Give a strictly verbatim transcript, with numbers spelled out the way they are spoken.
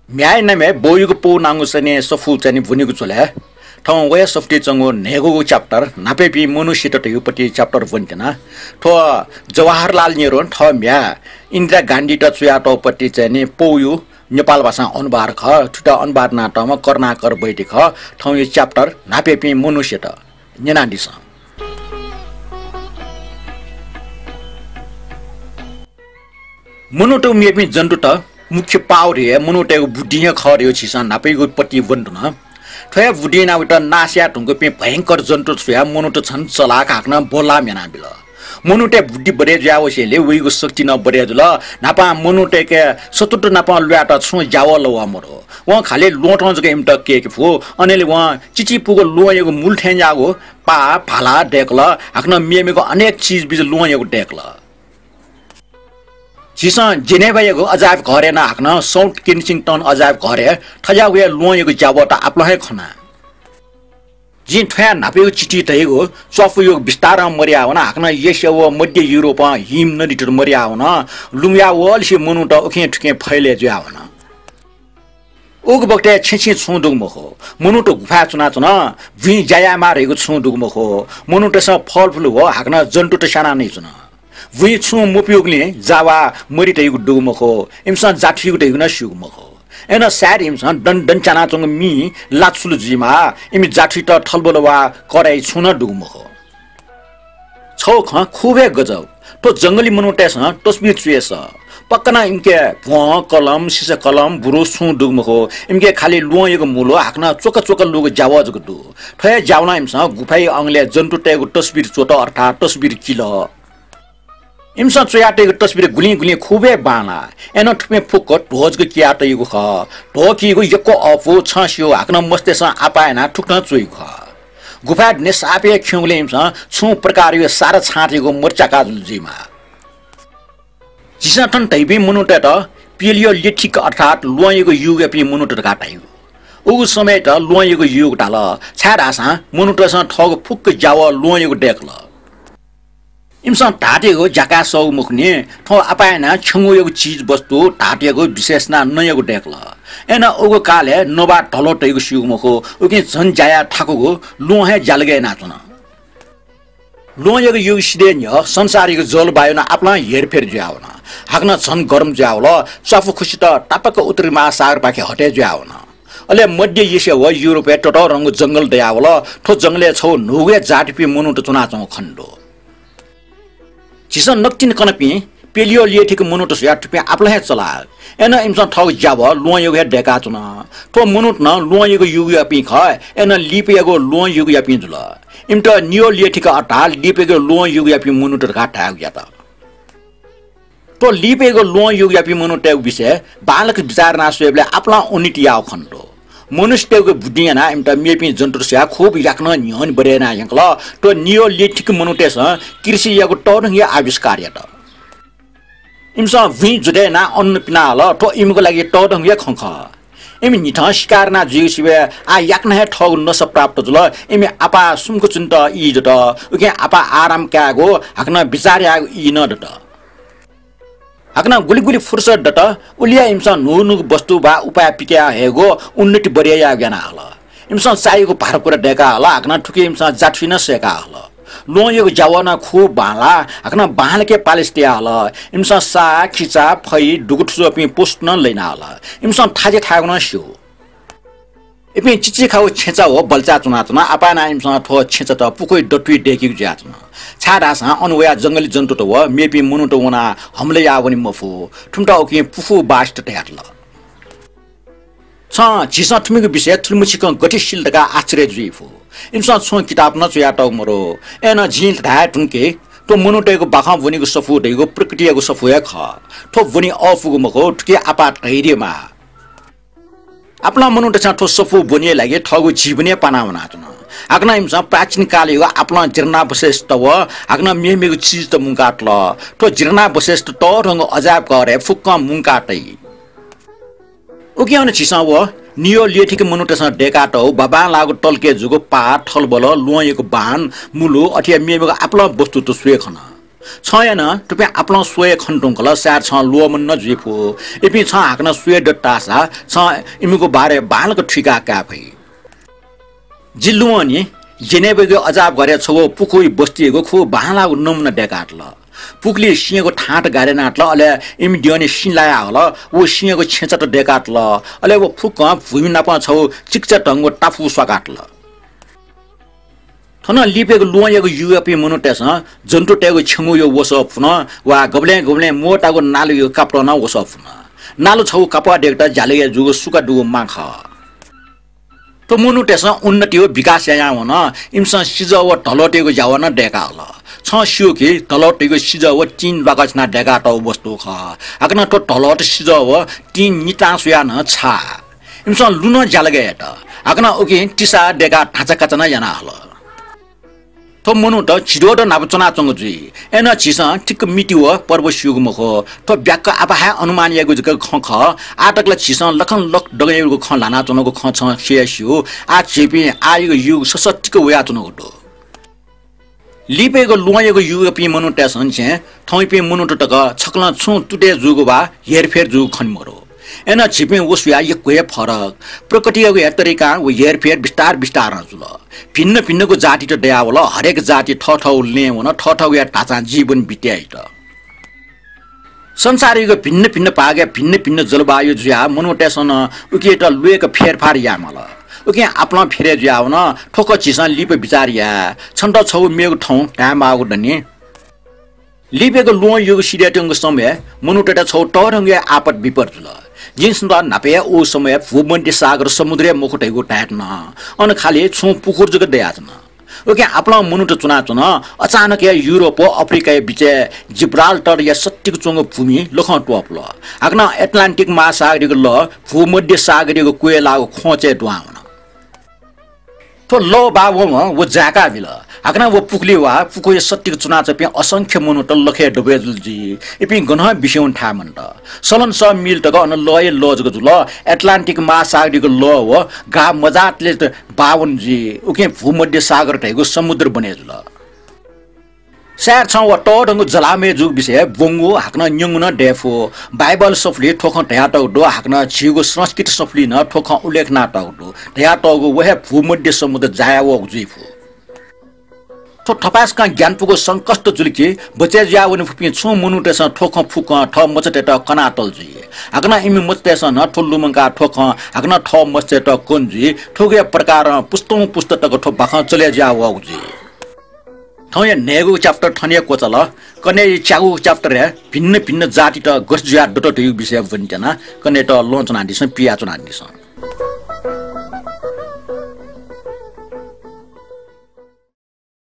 म्ह्याय् नामय् बौयागु पौ नांगु चाहिँ नि सफू चाहिँ नि ब्वनीगु चुलय् थौं वया सफुतिइ च्वंगु न्हय्‌गूगु chapter न्हापायापिं मनुष्यत धइगु पति chapter ब्वनेत्यना। थ्व जवाहरलाल नेहरू थः म्ह्याय् इन्दिरा गान्धीत च्वयातःगु पति चाहिँ नि पौया नेपाल भाषां अनुवाद खः। थुत अनुवाद यानातःम्ह करुणाकर वैद्य खः। थौंया chapter न्हापायापिं मनुष्यत न्यनादिसँ। मनूत व मेपिं जन्तुत मुख्य पाः धइगु मनूतय्‌गु बुद्धिं हे खः धइगु झीसं न्हापायागु पतिइ ब्वनातुन। थ्व हे बुद्धिं यानाः वइत नाश याये धुंकूपिं भयंकर जन्तुत स्वयाः मनूत झन चलाख हाकनं बोलाम यानाबिल। मनूतय् बुद्धि बढे जुयावसेंलि वइगु शक्ति नं बढे जुल। न्हापां मनूतय्‌के शत्रुत नाप ल्वायेत छुं ज्यावः लवः मदु। वं खालि ल्वहँतं जक इमित कय्‌के फु। अनंलि वं चिचिपुगु ल्वहंयागु मूल थेंज्याःगु पाः, भाला दय्‌कल, हाकनं मेमेगु अनेक चिजबिज ल्वहंयागु दय्‌कल। झीसं जेनेभायागु अजायब घरय् नं हाकनं South Kensington अजायब घरय् थज्याःगु हे ल्वहंयागु ज्यावःत आपालं हे खना। जिं थ्वया न्हापायागु चिठी धइगु च्वापुयागु विस्तारं मदयावन, हाकनं एसिया व मध्य युरोपं हिम नदीतुत मदयावन, लुमया वःलिसे मनूत उखें थुखें फैले जुयावन। उगु बखतय् छेँछिं छुं दुगु मखु। मनूत गुफाय् च्वनाच्वन। बुँइ ज्या यायेमाः धइगु छुं दुगु मखु। मनूतय्‌सं फलफुल व हाकनं जन्तुत स्यानाः नइच्वन। बुँइ छुं मपुइगुलिं जावा मरि धइगु दुगु मखु। इमिसं जाथुइगु धइगु नं स्यूगु मखु। अय्‌नं सायद इमिसं दन दन च्यानाच्वंगु मि लाछुलु जुइमाः। इमि जाथुइत थलबल वा कडाइ छुं नं दुगु मखु। छगू खँ खुब हे गजब। थ्व जंगली मनूतय्‌सं तस्बिर च्वय् सः। पक्का नं इमिके भ्वं, कलम, सिसा कलम, बुरुस छुं दुगु मखु। इमिके खालि ल्वहंयागु मूल हाकनं च्वका च्वका लूगु ज्यावः जक दु। थ्व हे ज्यावलं इमिसं गुफाया अंगलय् जन्तुतय्‌गु तस्बिर च्वत, अर्थात् तस्बिर किल। इमिसं च्वयातःगु तस्बिर गुलिं गुलिं खुब हे बांलाः। अय्‌नं थुपिं फुक्क ध्वज जक कियातःगु खः। ध्वज कीगु यक्व अःपु, छं स्यू, हाकनं मस्तय्‌सं आपाः यानाः थुकथं च्वइगु खः। गुफाय् दुने साप हे खिउँगुलिं इमिसं छुं प्रकारया सारा छाँटयागु मरि चाका जुल जुइमाः। झीसं थन धइपिं मनूतय्‌त Paleolithic अर्थात् ल्वहंयागु युगयापिं मनूत धकाः धाइ। उगु समयत ल्वहंयागु युग धाल, छाय्‌धाःसा मनूतय्‌सं थःगु फुक्क ज्यावः ल्वहंयागु दय्‌कल। इमिसं धातुयागु ज्याकाः सःगु मखुनि, थ्व आपाः यानाः छ्यंगूयागु चिजवस्तु धातुयागु विशेष यानाः नँयागु दय्‌कल। अय्‌नं उगु कालय् नवाः धल्वः तइगु स्यूगु मखु, उकिं झन ज्या याये थाकुगु ल्वहं हे ज्यालगय् यानाच्वन। ल्वहंयागु युग सिधये न्ह्यः संसारयागु जलवायु नं आपालं हेरफेर जुयावन। हाकनं झन गरम जुयावल। च्वापु खुसित तापाक उत्तरी महासागरपाखे हटे जुयावन। अले मध्य एसिया व युरोपय् ततःधंगु जंगल दयावल। थ्व जंगलय् छगू न्हूगु हे जातिपिं मनूत च्वनाच्वंगु खनेदु। झीसं नकतिनि कनापिं Paleolithic मनूत स्वयाः थुपिं आपालं हे चलाख। अय्‌नं इमिसं थःगु ज्यावः ल्वहंयागु हे दय्‌काच्वन। थ्व मनूत नं ल्वहंयागु युगयापिं खः, अय्‌नं लिपायागु ल्वहं युगयापिं जुल। इमित Neolithic अर्थात् लिपायागु ल्वहं युगयापिं मनूत धकाः धायेगु यात। थ्व लिपायागु ल्वहं युगयापिं मनूतय्‌गु विषयय् बांलाक बिचाः यानाः स्वयेबलय् आपालं उन्नति याःगु खनेदु। मनुष्यतय्‌गु बुद्धिं यानाः इमित मेपिं जन्तुत स्वयाः खुब याकनं न्ह्यःने बढे यानाः यंकल। थ्व Neolithic मनूतय्‌सं कृषियागु तःधंगु हे आविष्कार यात। इमिसं बुँइ जुदय् यानाः अन्न पिनाहल। थ्व इमिगु लागि तःधंगु हे खँ खः। इमि न्हिथं शिकार याना जुइगु सिबय् आः याकनं हे थःगु नसा प्राप्त जुल। इमि आपाः सुम्क च्वनेत ई दत। उकिं आपाः आराम कायेगु, हाकनं बिचाः यायेगु ई नं दत। हाकनं गुलि गुलि फुर्सद दत, उलि हे इमिसं न्हू न्हूगु वस्तु वा उपाय पिकयाः हयेगु, उन्नति बढे यायेगु याना हल। इमिसं चाइगु भाराकुरा दय्‌का हल, हाकनं थुकी इमिसं जाथुइ नं सय्‌का हल। ल्वहंयागु ज्यावः नं खुब बांलाः, हाकनं बांलाक हे पालिस तया हल। इमिसं सा, खिचा, फै, दुगु थुज्वःपिं पशुत नं लहिना हल। इमिसं थाज्या थायेगु नं स्यू। इपिं चिचिखाउ छेँचा व बल्चा च्वनाच्वन। आपाः यानाः इमिसं थ्व छेँचात पुखुइ दथुइ दय्‌कीगु जुयाच्वन। छाय्‌धाःसा अन वयाः जंगली जन्तुत व मेपिं मनूत वनाः हमला याः वने मफु। थुमित उकिं पुखू बासित धयातल। छं झीसं थुमिगु विषयय् थुलिमछिकं गथे सिल धकाः आश्चर्य जुइ फु। इमिसं छुं किताबत नं च्वयातःगु मदु। अय्‌नं जिं धाये धुन कि थ्व मनूतय्‌गु बाखं ब्वनीगु सफू धइगु प्रकृतियागु सफू हे खः। थ्व ब्वने अःपुगु मखु, थुकी आपाः धैर्य माः। आपालं मनूतय्‌सं थ्व सफू ब्वनेया लागि थःगु जीवन हे पाना वनाच्वन। हाकनं इमिसं प्राचीन कालयागु आपालं जीर्णावशेषत व हाकनं मेमेगु चिजत मुंकातल। थ्व जीर्णावशेषत तःधंगु अजायब घरय् फुक्कं मुंका तइ। उकिं अन झीसं व Neolithic मनूतय्‌सं दय्‌कातःगु बांबांलाःगु तलकय् जूगु पाः, थलबल, ल्वहंयागु बाण, मुलु, अथे हे मेमेगु आपालं वस्तुत स्वये खन। छं यानाः थुपिं आपालं स्वये खन धुंकल, सायद छं ल्वःमन नं जुइ फु। इपिं छं हाकनं स्वये दत धाःसा छं इमिगु बारे बांलाक थुइकाः काये फइ। जि लुवंनिं जेनेवायागु अजाप घरय् छगू पुखुइ बस्तीयागु खु बांलाःगु नमुना दय्कातल। पुखुलिइ सिंहयागु थाँट गाडे यानातल, अले इमि द्यःने सिँ लाया हल। व सिंहयागु छेँचात दय्कातल, अले व फुक्कं भूमि नाप छगू चिकिचा धंगु टापु स्वाकातल। थन लिपायागु लुवंयागु युगयापिं मनूतय्सं जन्तुतय्गु छेँगूया वसः फुन वा गबलें गबलें मोटागु नालुया कापतं नं वसः फुन। नालु छगू कापः दय्केत ज्यालगय् जूगु सुका दुगु मां खः। थ्व मनूतय्सं उन्नति व विकास यायां वन। इमिसं सिजः व धलौतय्गु ज्यावः नं दय्का हल। छं स्यू कि धलौतय्गु सिजः व तिं ल्वाकछ्यानाः दय्कातःगु वस्तु खः। हाकनं थ्व धलौत, सिजः व तिं नितां स्वयाः नं छाः। इमिसं लु नं ज्यालगय् यात। हाकनं उकिं तिसा दय्काः धाचाकाचा नं याना हल। थ्व मनूत झिद्वःद्वः न्हापा च्वनाच्वंगु जुइ। अय्नं झीसं ठिक्क मिति व पर्व स्यूगु मखु। थ्व ब्याक्क आपाः हे अनुमान यायेगु जक खँ खः। आः तक ला झीसं लखं लख दकलय् याःगु खँ ल्हानाच्वनागु खँ छं स्वयाः स्यू। आः झीपिं आःयागु युग ससः ठिक्क वयाच्वनागु दु। लिपायागु लुवंयागु युगयापिं मनूतय्सं निसें थौंयापिं मनूत तक छकलं छुं तुतय् जूगु वा हेरफेर जूगु खने मदु। अय्नं झीपिं व स्वयाः यक्व हे फरक। प्रकृतियागु हे तरिकां व हेरफेर बिस्तार बिस्तारं जुल। भिन्न भिन्नगु जातित दयावल। हरेक जाति थःथःगु लँय् वन, थःथःगु हे धाचां जीवन बित्याइत। संसारयागु भिन्न भिन्न भागय् भिन्न भिन्न जलवायु जुयाः मनूतय्सं नं उकियात ल्वय्क फेरफार यायेमाल। उकिं आपालं फेरय् जुयावन। थ्व खँ झीसं लिपा बिचाः याये। छन्त छगू मेगु थौं धायेमाःगु दनि। लिपायागु लुवं युग सिधयेत्यंगु समयय् मनूतय्त छगू तःधंगु हे आपत विपत जुल। जिं छन्त न्हापा हे व समयय् भूमध्य सागर समुद्र हे मखु धइगु धायेत्यन। अन खालि छुं पुखुर जक दयाच्वन। उकिं आपालं मनूत च्वनाच्वन। अचानक हे युरोप व अफ्रिकाया बिचय् जिब्राल्टरया सत्तिक च्वंगु भूमि लखं त्वपुल। हाकनं एटलान्टिक महासागरयागु लः भूमध्य सागरयागु क्वय् लाःगु ख्वँचय् दुहां वन। थ्व लः बाः वंवं व जाय्काबिल। हाकनं व पुखुलिइ वा पुखुया सत्तिक च्वनाच्वंपिं असंख्य मनूत लखय् दबय् जुल जुइ। इपिं गनं बिस्युं थाय् मन्त। सलनसः मिल तक अन लःया लः जक जुल। एटलान्टिक महासागरयागु लः व गाः मजातले बाः वन जुइ। उकिं भूमध्य सागर धइगु समुद्र बने जुल। सायद छं व तःधंगु जलामय जूगु विषयय् ब्वंगु हाकनं न्यंगु नं दये फु। बाइबल सफुलिइ थ्व खँ धयातःगु दु, हाकनं झीगु संस्कृत सफुलिइ नं थ्व खँ उल्लेख यानातःगु दु। धयातःगु व हे भूमध्य समुद्र जाया वःगु जुइ फु। थ्व थपाय्सकं ग्यानापुगु संकष्ट जुल कि बचय् जुयावने फुपिं छुं मनूतय्सं थ्व खँ फुक्कं थः मचातय्त कनातल जुइ। हाकनं इमि मचातय्सं नं थ्व लुमंकाः थ्व खँ हाकनं थः मचातय्त कन जुइ। थुगु हे प्रकारं पुस्तं पुस्तं तक थ्व बाखं चले जुया वःगु जुइ। थौंया न्हय्गू chapter थन हे क्वचाल। कन्हय्या च्यागू chapter-य् भिन्न भिन्न जातित गथे जुयाः दत धइगु विषय ब्वनेत्यना। कन्हय्त ल्वहंच्वनादिसँ, पियाच्वनादिसँ।